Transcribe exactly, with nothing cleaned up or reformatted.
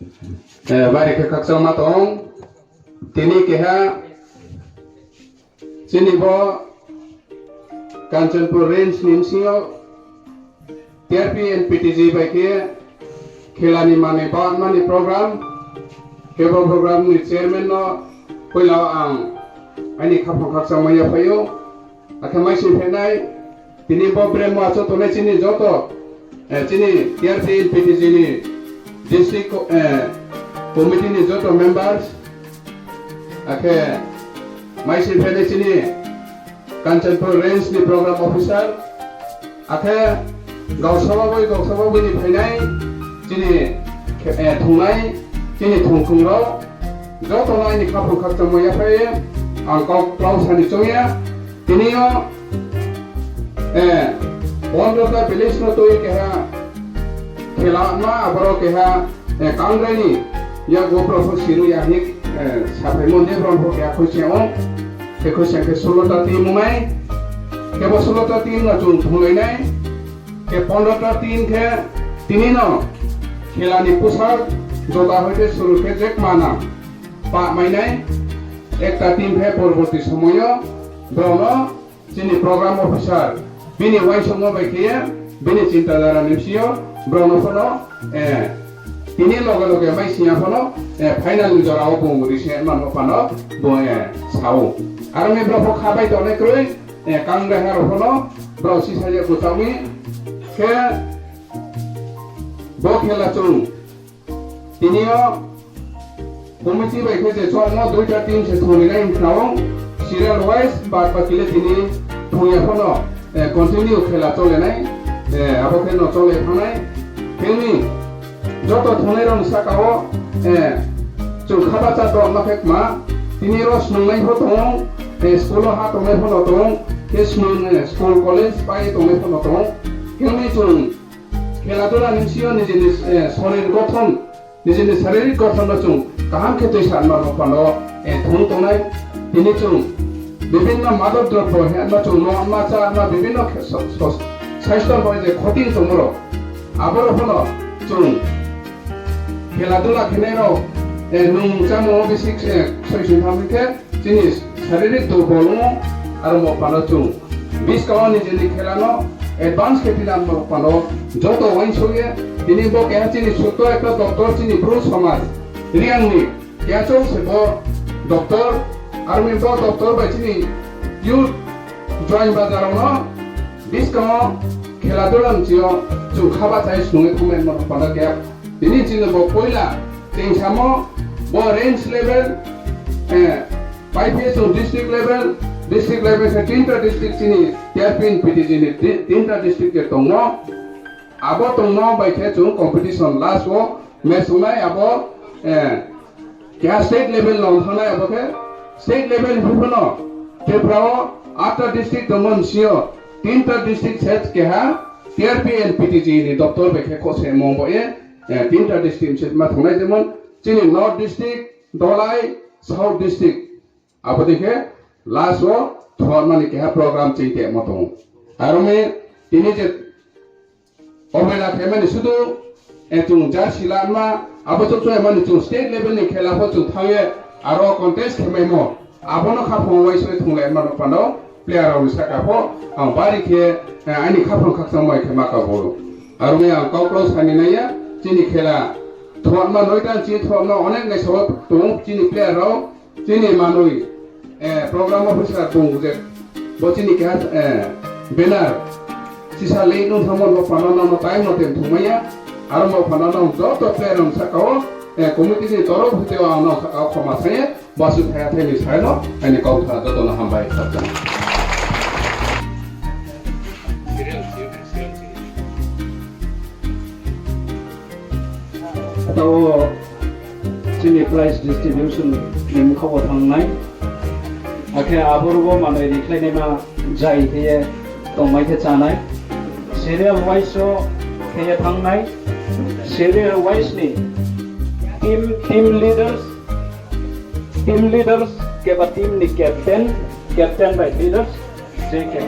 Eh, bari khe khakchangma tong. Tini keha chini bo Kanchanpur range ni bsing yo T R P and P T G bai khe khela ni manoi baohma ni program, khe bo program ni chairman no poila ang aini khaphang khakchangma yaphai ou. Akhe maising phainai, tini bo bremo achouh tongnai chini joto, eh, chini T R P and P T G ni district co-, eh, committee ni joto members, akhe maising phainai chini Kanchanpur range ni program officer, akhe gausaba bai gausaba bai ni phainai chini khe-, eh, thungnai chini thungthung rao, joto no aini khaphang khakchangma yaphai ye ang kau klau sa ni choung ya. Tini yo, eh, pondro ta village no tui keha khela ma, aboro keha, eh, kangrai ni yago brao pho siru ya hing, eh, saphaimo ni brao pho keha khuisoing ou, khe khuisoing khe sulota team ong nai, khe bo sulota team no chung thunglai nai, khe pondro ta team khe tini no khela ni poshak jota hoite suru khe jekma nang pah mai nai, ekta team khe porborti somoi yo brao no chini program officer bini uaingsouhmo bai khe ye bini chinta dhara ni bsing yo brao no pho no, eh, tini loge loge maising ya pho no, eh, final ni jora wo bung ri se ma no pha no bung, eh, sa ou. Aro mi brao pho kha bai tongnai kroi, eh, kangrai ha rao pho no brao sisa ye kuchao mi khe bo khela chung tini yo committee bai khe je choungmo duita team se thungri nai hing khna ou, serial wise, bad baki le tini thung ya pho no, eh, continue khela chole nai, eh, abo khe no chole thanng nai. Khe ni joto thungnai rao ni sahka wo, eh, chung kha bahcha tongma khe kma, tini ro snungnai pho tong ou, eh, school wo ha tongnai pho no tong ou, khe snung, eh, school college pai tongnai pho no tong ou. Khe ni chung khela dula ni bsing yo nijini, eh, sorir gothon, nijini saririk gothon no chung kaham khe tuisa ma no pha no, eh, thung tongnai. Tini chung bibhinno madok drobbo hingma chung no ma chá ma bibhinno khe so-, so-, saisto bai je khoti tongmo rao, abo rao pho no chung khela dula khenai rao, eh, nung chámung wo bisi, eh, soising thanng khe, chini saririk durbol ong ou, aro mo pha no chung buskang wo nijini khela no advance khe phinang mo pha no joto uaingsouh ye, tini bo keha chini sutto ekta doctor chini Bru somaj, Reang ni keha chouh se bo doctor, aro mi bo doctor bai chini youth join baja rao no buskang wo khela dula ni bsing yo chung kha bahcha ye snung ye thanng nai mo pha no keha. Tini chini bo poila chung samo bo range level, eh, pai phi ye chung district level, district level khe tinta district chini T R P and P T G ni ti-, tinta district je tongmo. Abo tongmo bai khe chung competition last wo match ong nai abo, eh, keha state level no thanng nai abo khe state level phi pho no Tripura wo atta district tongmo ni bsing yo tinta district se keha T R P and P T G ni doctor bai khe khosemo bo ye, eh, tinta district se ma thanng nai jemon chini North district, Dhalai, South district. Abo dei khe last wo thorma ni keha program ching temo tong ou. Aro mi tini je obela khe mani sudu, eh, chung jersey lanma, abo chouh chouh mani chung state level ni khela pho chung thanng ye, aro contest khe maimo, abo no khaphang uaingsouh ye thunglai ma no pha no, player rao ni sahka pho, ang bari khe, eh, aini khaphang khakchangma khe ma kabo. Aro mi ang kau klau sa ni nai ya, chini khela thorma noita chini thorma onek naisa wo tong ou chini player rao, chini manoi, eh, program officer bung je, bo chini keha, eh, banner, sisa lei nung thanngmo bo pha no nang no time no tem thungmai ya, aro bo pha no nang joto player rao ni sahka wo, eh, committee ni torof hoite ang nang sahka wo khoma sa ye, basu thaya thai ni sai no, aini kau tha joto no hambai khakchang. Taoh chini prize distribution ni mkha wo thanng nai. Akhe aboro wo manoi rikhlainaima jai khe ye tongmai khe chá nai. Serial wise wo khe ye thanng nai. Serial wise ni team, team leaders, team leaders keba team ni captain, captain bai leaders, je khe